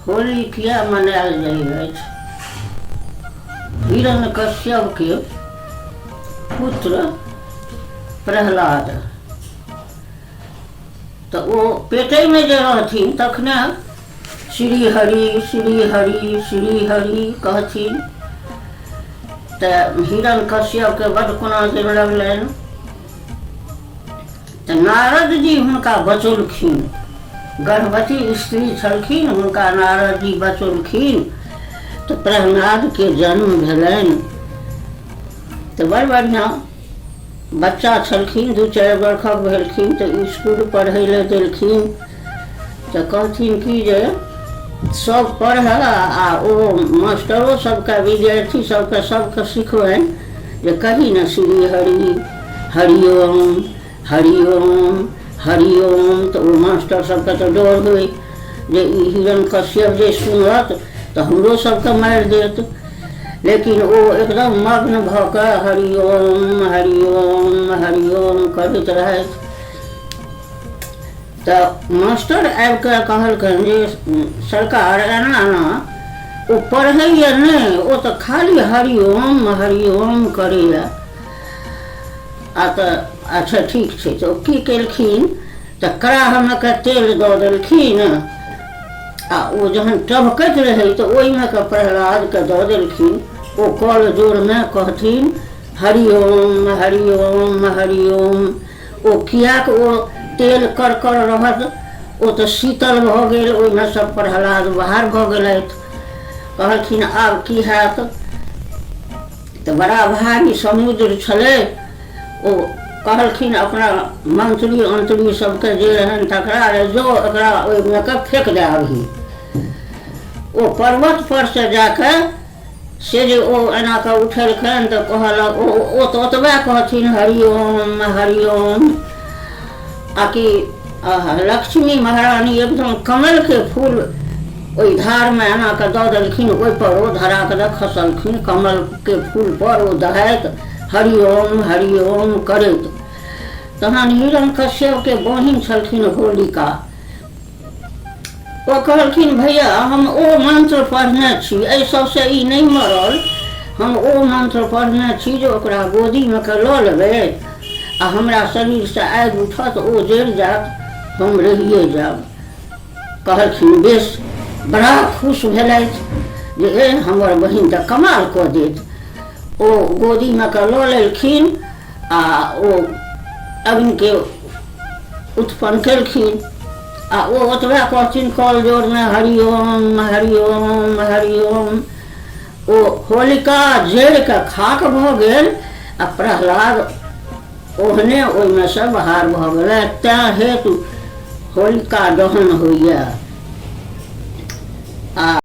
होली किया मनायल जाइ अछि? हिरण्यकश्यपके पुत्र प्रहलाद तऽ ओ पेटेमे जे रहथिन तखने श्री हरि श्री हरि श्री हरि कहथिन। तऽ हिरण्यकश्यपके बड्ड कोना दिन लगलनि। तऽ नारद जी हुनका बचौलखिन। गर्भवती स्त्री छलखिन, हुनका नारद जी बचौलखिन तऽ प्रहलादके जन्म भेलनि। तऽ बड़ बढ़िआँ बच्चा छलखिन, 2-4 बरखक भेलखिन तऽ इसकुल पढ़ै लए देलखिन। तऽ कहथिन कि जे सब पढ़य आ ओ मास्टरो सबके विद्यार्थी सबके सबके सिखबनि जे कही ने श्री हरि हरि ओम हरि ओम हरि ओम। तऽ ओ मास्टर सबके तऽ डर होइ जे ई हिरण्यकश्यप जे सुनत तऽ हमरो सबके मारि देत। लेकिन ओ एकदम मग्न भऽ कऽ हरि ओम हरि ओम हरि ओम करैत रहथि। तऽ मास्टर आबि कऽ कहलकनि जे सरकार एना एना ओ पढ़ैए नहि, ओ तऽ खाली हरि ओम हरि ओम करैए। आ तऽ अच्छा ठीक छै। तऽ ओ की केलखिन तऽ कड़ाहमे के तेल दऽ देलखिन आ ओ जहन टभकैत रहै तऽ ओहिमे के प्रहलादके दऽ देलखिन। ओ कल जोरमे कहथिन हरि ओम हरि ओम हरि ओम। ओ किएक ओ तेल करकर रहत, ओ तऽ शीतल भऽ गेल, ओहिमे सँ प्रहलाद बाहर भऽ गेलथि। कहलखिन आब की हैत? तऽ बड़ा भारी समुद्र छलै। ओ कहलखिन अपना मंत्री अंत्री सबके जे रहनि तकरा, रे जो एकरा ओहिमे के फेक दए अबही। ओ पर्वत पर से जाके से जे ओ एना कऽ उठेलखिन तऽ कहलक ओ तऽ ओतबे कहथिन हरि ओम हरि ओम। आ कि लक्ष्मी महारानी एकदम कमलके फूल ओहि धारमे एना कऽ दऽ देलखिन, ओहिपर ओ धराक दऽ खसलखिन। कमलके फूलपर ओ दहाइत हरि ओम हरि ओम करैत। तहन हिरण्यकश्यपके बहिन छलखिन होलिका। ओ कहलखिन भैया हम ओ मंत्र पढ़ने छी, एहि सबसँ ई नहि मरल, हम ओ मंत्र पढ़ने छी जे ओकरा गोदीमे के लऽ लेबै आ हमरा शरीरसँ आगि उठत, ओ जरि जायत, हम रहिए जायब। कहलखिन बेस। बड़ा खुश भेलथि जे ए हमर बहिन तऽ कमाल कऽ देत। ओ गोदीमे के लऽ लेलखिन आ ओ अग्निके उत्पन्न केलखिन आ ओ ओतबे कहथिन कल जोरमे हरि ओम हरि ओम हरि ओम। ओ होलिका जरि कऽ खाक भऽ गेल आ प्रहलाद ओहने ओहिमे सँ बाहर भऽ गेलै। तैँ हेतु होलिका दहन होइए। आ